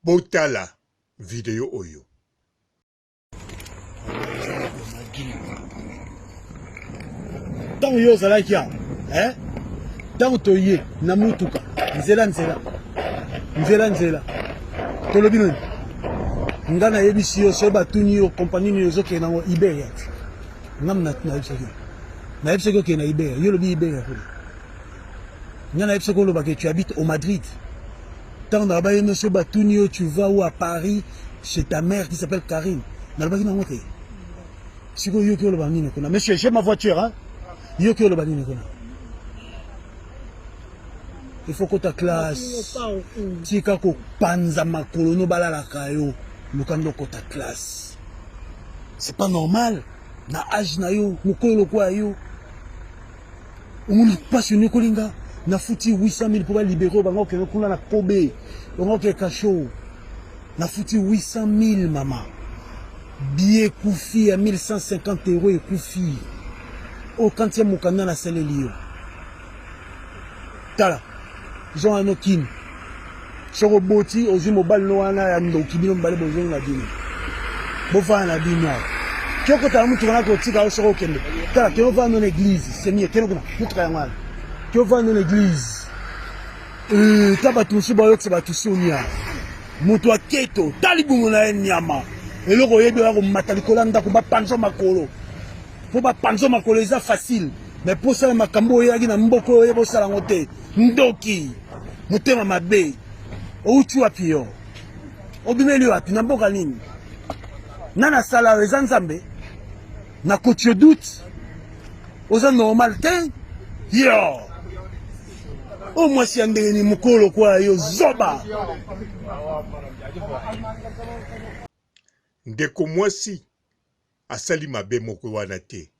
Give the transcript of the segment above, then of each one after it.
Botala video oyo. Ntango yo ozalaki awa, eh? Ntango toye na motuka, nzela nzela nzela nzela, tolobi nini? Nga nayebisi yo, soki batuni yo kompani nini ozokende nango, Iberia. Nga nayebisaki yo, nayebisaki okende na Iberia, yo olobi Iberia kuna. Nga nayebisaki olobaka tu habites au Madrid. Ntango na baye nyonso batuni yo, tu vas où? À Paris, chez ta mère qui s'appelle Karine. Nalobaki nango te. Sikoyo yoki oloba nini kuna? Monsieur, j'ai ma voiture, hein? Yoki oloba nini kuna? Il faut kota classe. Tika kopanza makolo no balalaka yo. Luka nde okota classe. C'est pas normal. Na age na yo, mokolo lokola yo. Omoni mpasi onyokoli nga. Nafuti 800 000 mpo balibere oyo bango okende kuna na Kobe. Bango okende kasho. Nafuti 800 000 mama. Billet ekufi ya 1150 euros ekufi. Oyo kanti ya mokanda nasaleli yo. Tala, zonga no Kin. Soki oboti ozwi mobali no wana ya ndoki, bino mibale bozongi na bino. Bofanda na bino awa. Ke okota na motuka na kotika yo soki okende. Tala, kende ovanda no na église. C'est mieux. Kende kuna, motuka yango wana. Ke ovanda no na église. Ta bato mosusu bayokisa bato soni awa. Moto aketo, ta libungo na ye nyama. Eloko oyebi oya komata likolo ya ndako bapanza makolo. Mpo bapanza makolo eza facile. Mais mpo osala makambo oyo oyaki na mboka oyo oyeba osala yango te. Ndoki, motema mabe. Outi wapi yo? Obimeli wapi? Na mboka nini? Nani asala yo? Eza Nzambe? Nakoti yo doute? Oza normal te? Yo! Oyo mwasi ya ndenge nini mokolo lokola yo zoba? Ndeko mwasi asali mabe moko wana te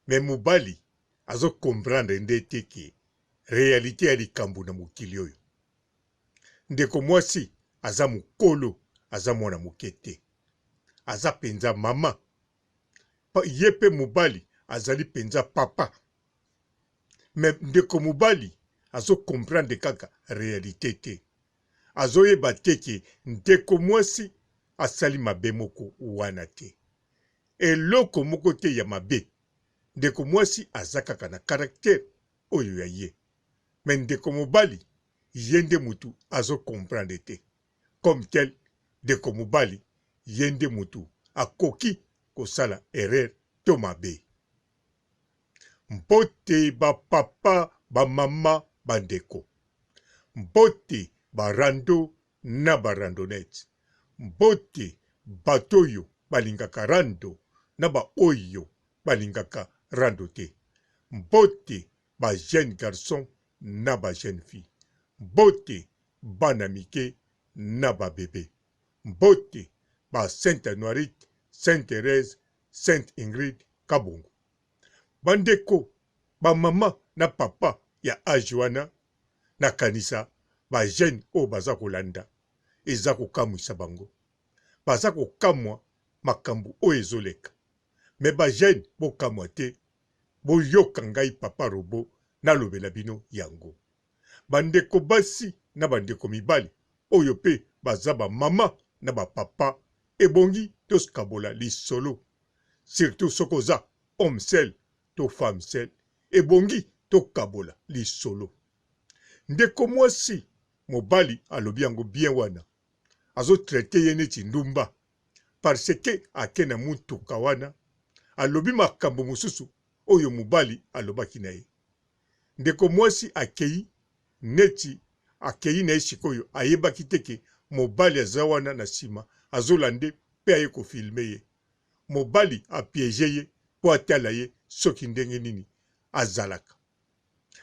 mais mobali azo comprendre nde te ke realite ya likambo na mokili oyo. Ndeko mwasi aza mokolo aza mwana moke te aza penza mama ye pe mobali azali penza papa mais ndeko mobali azo comprendre kaka realite te azoyeba te ke ndeko mwasi asali mabe moko wana te eloko moko te ya mabe ndeko mwasi aza kaka na caractère oyo ya ye mais ndeko mobali ye nde mutu azo comprendre te comme tel ndeko mobali ye nde mutu akoki kosala erreur to mabe. Mbote ba papa ba mama ba ndeko mbote ba rando na ba randonnette mbote bato oyo balingaka rando na ba oyo balingaka rando te mbote ba jeune garçon na ba jeune fille mbote bana mike na ba bebe mbote ba sainte anuarite sainte Therèse sainte Ingrid kabongo ba ndeko ba mama na papa ya age wana na kanisa ba jeune oyo baza kolanda eza kokamwisa bango baza kokamwa makambo oyo ezoleka mais ba jeune bokamwa te boyoka ngai papa robot nalobela bino yango ba ndeko basi na ba ndeko mibali oyo pe baza ba mama na ba papa ebongi toskabola lisolo surtout soki oza homme seul to femme seule ebongi tokabola lisolo ndeko mwasi mobali alobi yango bien wana azo traite ye neti ndumba parce que ake na mutuka wana alobi makambo mosusu oyo mobali alobaki na ye ndeko mwasi akeyi neti akeyi na ye sikoyo ayebaki te ke mobali aza wana na sima azolande pe aye ko filme ye mobali a piege ye po atala ye soki ndenge nini azalaka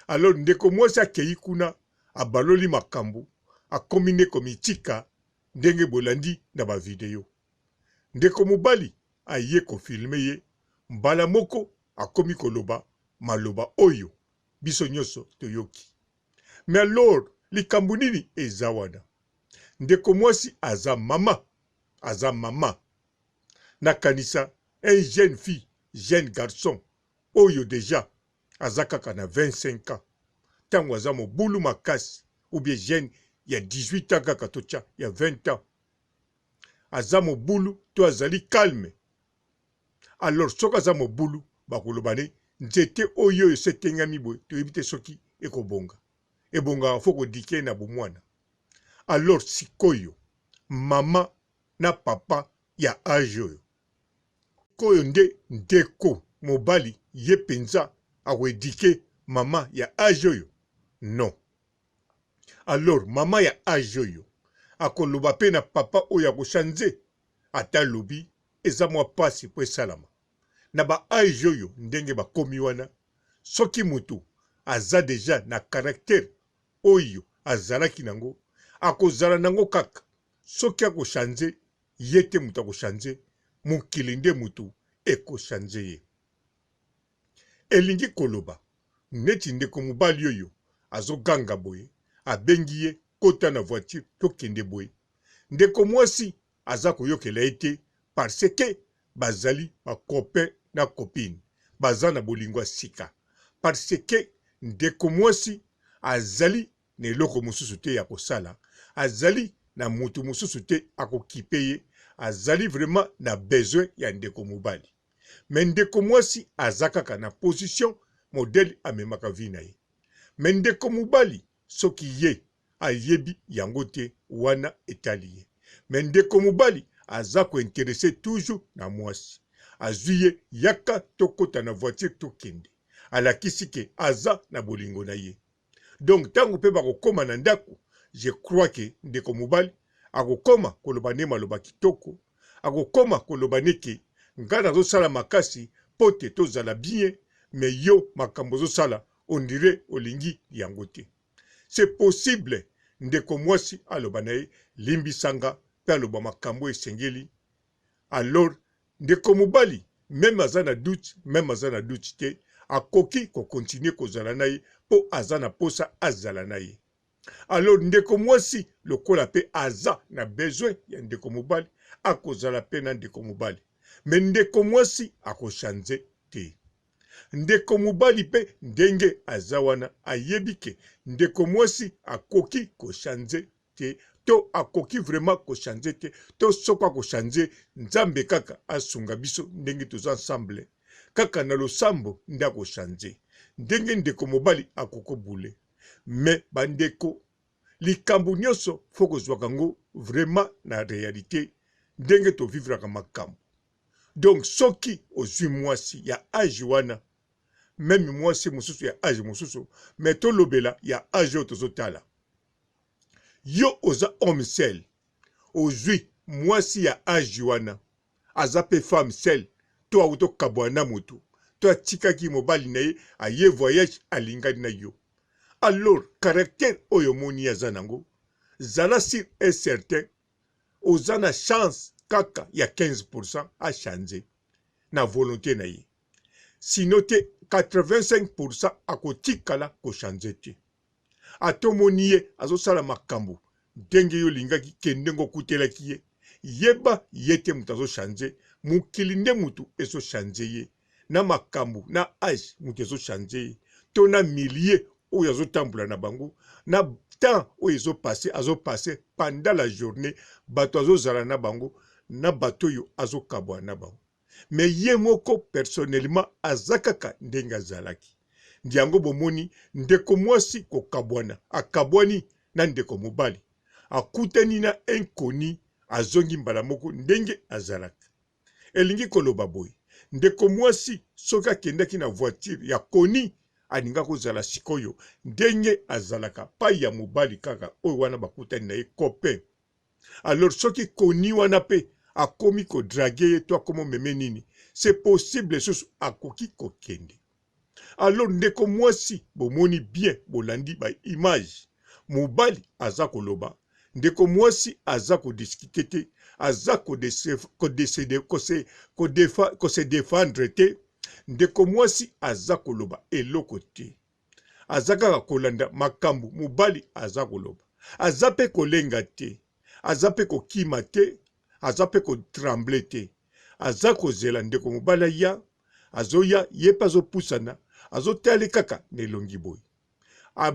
alors ndeko mwasi akeyi kuna abaloli makambu akomi nde komitika ndenge bolandi na ba video ndeko mobali aye ko filme ye mbala moko akomi koloba maloba oyo biso nyoso toyoki mais alors likambu nini eza wana ndeko mwasi aza mama aza mama nakanisa un jeune fille jeune garçon oyo dejà aza kaka na 25 ans tango aza mobulu makasi ou bien jeune. ya 18 ans kaka totya ya 20 ans aza mobulu to azali calme alors soki aza mobulu bakoloba ne nzete oyo oyo esi etengami boye toyebi te soki ekobonga ebongaka fo kodike na bomwana alors sikoyo mama na papa ya age oyo sikoyo nde ndeko mobali ye penza ako eduque mama ya age oyo? Non. Alors mama ya age oyo akoloba pe na papa oyo ako change? Ata alobi eza mwa pasi po esalama. Na ba age oyo ndenge bakomi wana soki mutu aza dejà na caractère oyo azalaki nango akozala nango kaka soki ako change ye te mutu ako change mokili nde mutu eko change ye. Elingi koloba neti ndeko mobali oyo azo ganga boye abengi ye kota na voiture tokende boye ndeko mwasi aza koyokela ye te parce que bazali ba copain na copine baza na bolingo ya sika parce que ndeko mwasi azali na eloko mosusu te ya kosala, azali na mutu mosusu te akokipe ye, azali vraiment na besoin ya ndeko mobali. Mais ndeko mwasi aza kaka na position modèle amemaka vie na ye. Mais ndeko mobali soki ye ayebi yango te wana etali ye. Mais ndeko mobali aza ko interesser toujours na mwasi. Azui ye yaka tokota na voiture tokende. Alakisi ke aza na bolingo na ye. Donc tango pe bakokoma na ndaku, je crois que ndeko mobali akokoma koloba nde maloba kitoko, akokoma koloba nde ke nga nazosala makasi po te tozala bien, mais yo makambo ozosala on dirait olingi yango te. C'est possible ndeko mwasi aloba na ye limbisa nga pe aloba makambo esengeli Alors ndeko mobali meme aza na doute meme aza na doute te akoki ko continuer kozala na ye po aza na posa azala na ye. Alors ndeko mwasi lokola pe aza na besoin ya ndeko mobali akozala pe na ndeko mobali mais ndeko mwasi ako changer te. Ndeko mobali pe ndenge aza wana ayebi ke ndeko mwasi akoki ko changer te to akoki vraiment ko changer te to soko ako changer nzambe kaka asunga biso ndenge toza ensemble kaka na losambo nde ako changer ndenge ndeko mobali akoko boule mais ba ndeko likambo nionso faut kozwaka ngo vraiment na realite ndenge to vivraka makambo donc soki ozwi mwasi ya age wana meme mwasi mosusu ya age mosusu mais tolobela ya age oyo tozotala Yo oza homme seul ozui muasi ya age wana aza pe femme seul to awuti okabwana na mutu to atikaki mobali na ye aye voyage alingani na yo alors caractère oyo omoni ye aza nango zala sur et certain oza na chance kaka ya 15 pourcent a change na volonte na ye sinon te 85 pourcent akotikala ko change te. Ata omoni ye azosala makambu ndenge yo olingaki ke ndenge okutelaki ye, yeba ye te mutu azo changer, mokili nde mutu ezo changer ye, na makambu na age mutu ezo changer ye, to na milieu oyo azo tambola na bango, na temps oyo ezo passer azo passer pendant la journee, batu azo zala na bango na batu oyo azo kabwana na bango. Mais ye moko personnellement aza kaka ndenge azalaki. Ndiango bomoni ndeko mwasi kokabwana, akabwani na ndeko mobali, akutani na inconnu azongi mbala moko ndenge azalaka. Elingi koloba boye, ndeko mwasi soki akendaki na voiture ya koni alinga kozala sikoyo ndenge azalaka pai ya mobali kaka oyo wana bakutani na ye copain. Alors soki koni wana pe akomi ko draguer ye to akomi omeme nini, c'est possible lisusu akoki kokende. Alors ndeko mwasi bomoni bien bolandi ba image mobali aza koloba ndeko mwasi aza ko discuter te aza ko se defendre te ndeko mwasi aza koloba eloko te aza kaka kolanda makambu mobali aza koloba aza pe kolenga te aza pe kokima te aza pe ko tremble te aza kozela ndeko mobali aya azoya ye pe azopusana azotali kaka na elongi boye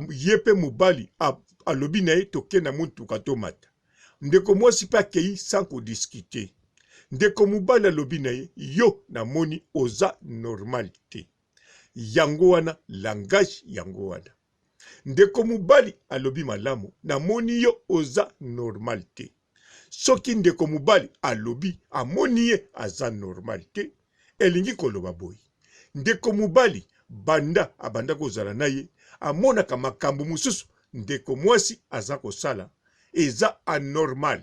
ye pe mobali. Alobi na ye toke na motuka tomata. Ndeko mwasi pe akeyi sans ko discuter. Ndeko mobali alobi na ye yo namoni oza normal te. Yango wana langage yango wana. Ndeko mobali alobi malamu namoni yo oza normal te. Soki ndeko mobali alobi amoni ye aza normal te, elingi koloba boye, ndeko mobali banda abanda kozala na ye amonaka makambo mosusu ndeko mwasi aza kosala eza anormal.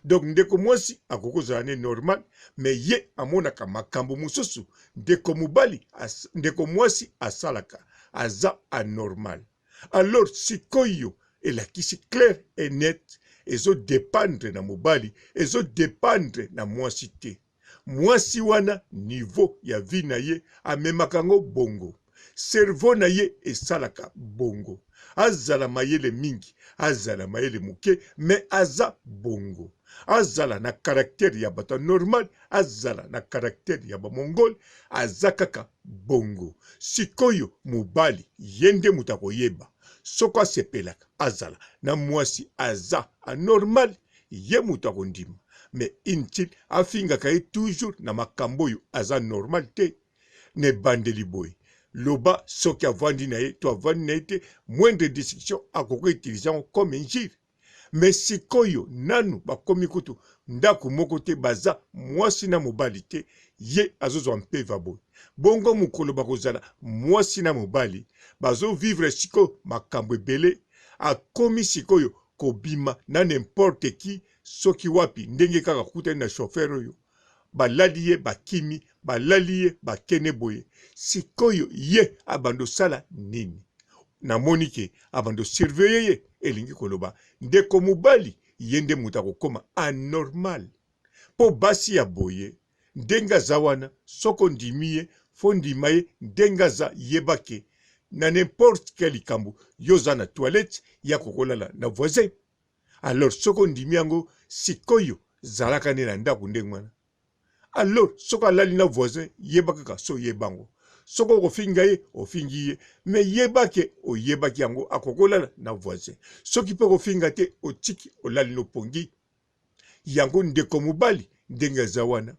Donc ndeko mwasi akoki kozala ne normal mais ye amonaka makambo mosusu ndeko mobali ndeko mwasi asalaka aza anormal. Alors sikoyo elakisi clair et net ezo dependre na mobali ezo dependre na mwasi te. Mwasi wana niveau ya vie na ye amemaka yango bongo. Cerveau na ye esalaka bongo. Azala mayele mingi, azala mayele moke mais aza bongo. Azala na caractère ya bato ya normal, azala na caractère ya ba mongol, aza kaka bongo. Sikoyo mobali ye nde moto akoyeba soko asepelaka azala na mwasi aza anormal, ye moto akondima. Mais inutile afingaka ye toujours na makambo oyo aza normal te. Na ebandeli boye loba soki avandi na ye to avandi na ye te, moindre discussion akoki utiliser yango comme injure. Mais sikoyo nanu bakomi kutu ndaku moko te baza mwasi na mobali te ye azozwa mpeva boye bongo mokolo bakozala mwasi na mobali bazo vivre sikoyo makambo ebele akomi sikoyo kobima na n'importe qui soki wapi ndenge kaka akutani na chauffeur oyo balali ye bakimi balali ye bakene boye sikoyo ye abanda osala nini namoni ke abanda osurveille ye elingi koloba ndeko mobali ye nde moto akokoma anormal mpo basi ya boye ndenge aza wana soki ondimi ye fo ndima ye ndenge aza yeba ke na n'importe quel likambo yo oza na toilette ya kokolala na voisin Alors soki ondimi yango sikoyo zalaka nde na ndaku ndenge wana. Alors soki alali na voisin yeba kaka so oyeba yango. Soki okofinga ye ofingi ye mais yeba ke oyebaki yango akoki kolala na voisin. Soki pe okofinga te otiki olali no pongi. Yango ndeko mobali ndenge aza wana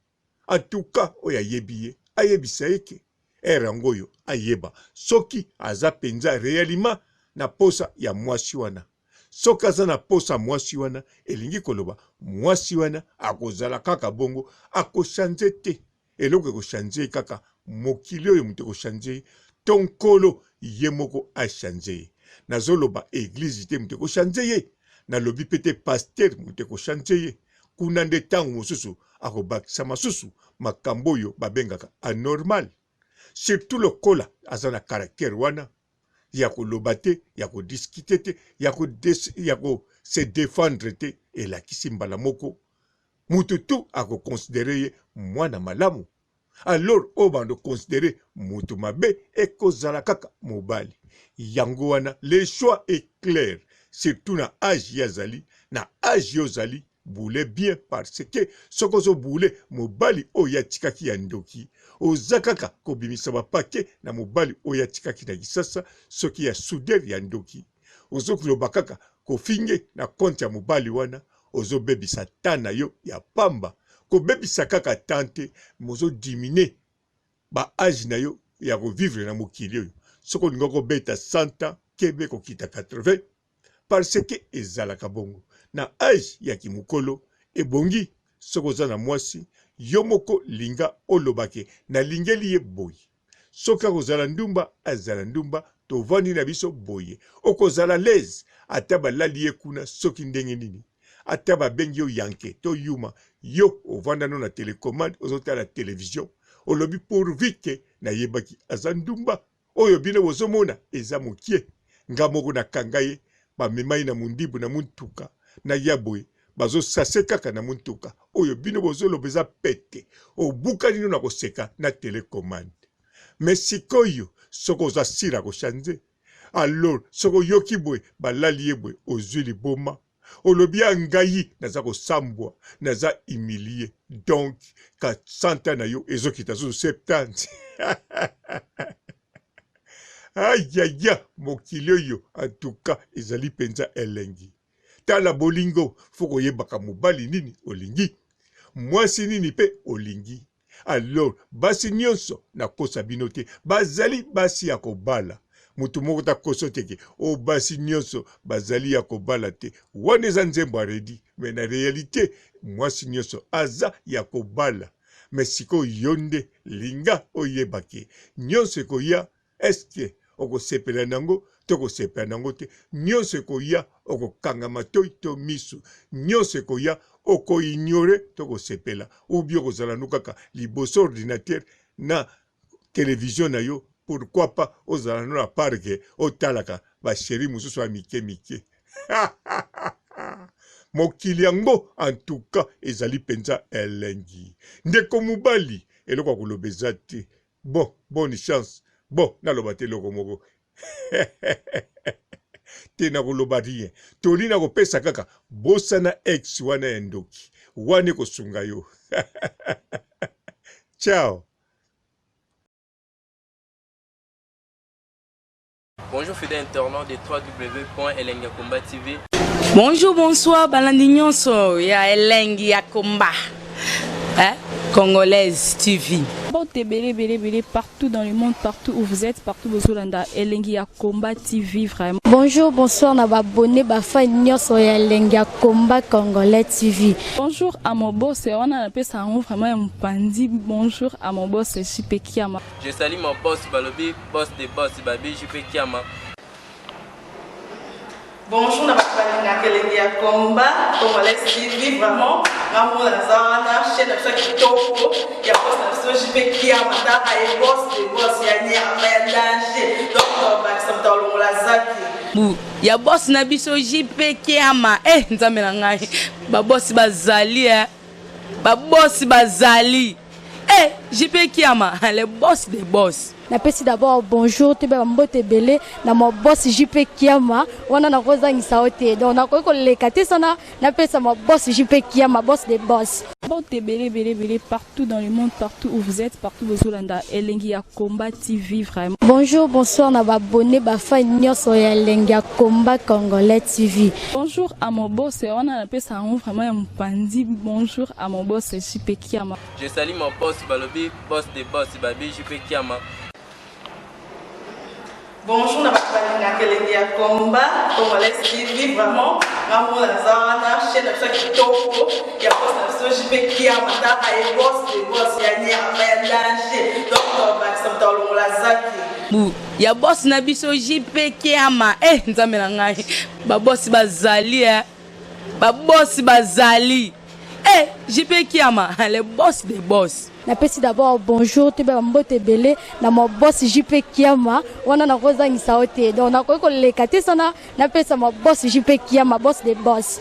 en tout cas oyo ayebi ye ayebisa ye ke heure yango oyo ayeba soki aza penza reellement na posa ya mwasi wana. Soki aza na posa mwasi wana elingi koloba mwasi wana akozala kaka bongo ako changer te eloko eko changer ye kaka mokili oyo moto eko changer ye to nkolo ye moko a changer ye nazoloba eglise te moto eko changer ye nalobi pe te pasteur moto eko changer ye kuna nde tango mosusu akobakisa masusu makambo oyo babengaka anormal surtout lokola aza na caractère wana ya koloba te ya ko discuter te ya ko ya ko se defendre te elakisi mbala moko mutu tout ako considerer ye mwana malamu alors oyo bando considerer mutu mabe ekozala kaka mobali yango wana le choix est clair surtout na age ye azali na age yo ozali boule bien parce que soki ozo boule mobali oyo atikaki ya ndoki oza kaka kobimisa ba paquet na mobali oyo atikaki na kisasa soki ya souder ya ndoki ozo loba kaka kofinge na compte ya mobali wana ozo bebisa temps na yo ya pamba kobebisa kaka temps te mais ozo diminuer ba age na yo ya ko vivre na mokili oyo soki olingi kobeta 100 ans kebe kokita 80 parce que ezalaka bongo na age ya kimukolo ebongi soki oza na mwasi yo moko linga oloba ke nalingeli ye boye soki akozala ndumba azala ndumba tovandi na biso boye okozala l'aise ata balali ye kuna soki ndenge nini ata babengi yo yanke to yuma yo ovanda no na telecommande ozotala television olobi pourvu ke nayebaki aza ndumba Oyo bino bozo mona eza mukie nga moko na kanga ye ba mema ye na mundibu na mutuka na ya boye bazo sase kaka na mutuka oyo bino bozo loba eza pete obukani no na koseka na telecommande mais sikoyo soki oza sure ako change alors soki oyoki boye balali ye boye ozui liboma Olobi ya ngai naza kosambwa naza humilie donc ka 100 ans na yo ezokita susu 70. Ayaya, mokili oyo en tout cas ezali penza elengi. Tala bolingo faut koyebaka mobali nini olingi, mwasi nini pe olingi. Alors basi nionso nakosa bino te bazali basi ya kobala. Mutu moko te akoso te ke oh basi nionso bazali ya kobala te. Wana eza nzembo ya Reddy mais na realite mwasi nionso aza ya kobala. Mais sikoyo yo nde linga oyeba ke nionso ekoya est ce que okosepela nango to kosepela nango te. Nionso ekoya okokanga matoyi to misu. Nionso ekoya oko ignorer to kosepela ou bien okozala no kaka liboso ordinateur na television na yo pourquoi pas ozala no na parc otalaka ba cherie mosusu ya mike mike. Mokili yango en tout cas ezali penza elengi. Ndeko mobali eloko ya koloba eza te. Bon bonne chance. Bon naloba te eloko moko te nakoloba rien. Toli nakopesa kaka bosana ex wana ya ndoki wana ekosunga yo. Ciao. Bonjour fidèle internaute de www.elengiyakomba TV. Bonjour, bonsoir, balandi nyonso ya Elengi ya Komba. Hein? Congolaise TV. Mbote ebele ebele ebele partout dans le monde partout où vous êtes partout bozolanda elengi ya combat TV vraiment. Bonjour bonsoir na ba abonné ba fan nyonso ya elengi ya combat congolais TV. Bonjour à mon boss wana napesa yango vraiment ya mopanzi bonjour à mon boss JP Kiama. Je salue mon boss balobi boss de boss babi JP Kiama. Bonjour na bato balingaka elengi ya combat congolais TV vraiment nga moko naza wana chaîne na biso ya kitoko ya boss na biso JP Kiama tala ye boss de boss ya nyama ya danger donc tobakisa moto alongola zaki Bu ya boss na biso JP Kiama eh nzambe na ngai ba boss bazali eh ba boss bazali eh JP Kiama le boss des boss. Napesi d'abord bonjour toyeba ba mbote ebele na ma boss JP Kiama wana nakozangisa yo te donc nakoki koleka te sana napesa ma boss JP Kiama boss de boss. Mbote ebele ebele ebele partout dans le monde partout où vous êtes partout bozolanda elengi ya combat TV vraiment. Bonjour bonsoir na ba abonnes ba fans nionso ya elengi ya combat congolais TV. Bonjour à mon boss wana napesa yango vraiment ya mopanzi bonjour à mon boss JP Kiama. Je salue mon boss balobi boss de boss babi JP Kiama. Bonjour na bato balingaka elengi ya combat congolais TV vraiment nga moko naza wana chaîne na biso ya kitoko ya boss na biso JP Kiama tala ye boss de boss ya nyama ya danger donc tobakisa moto alongola zaki Bu ya boss na biso JP Kiama eh nzambe na ngai ba boss bazali eh ba boss bazali eh JP Kiama le boss des boss. Napesi d'abord bonjour toyeba ba mbote ebele na ma boss JP Kiama wana nakozangisa yo te donc nakoki koleka te sana napesa ma boss JP Kiama boss des boss.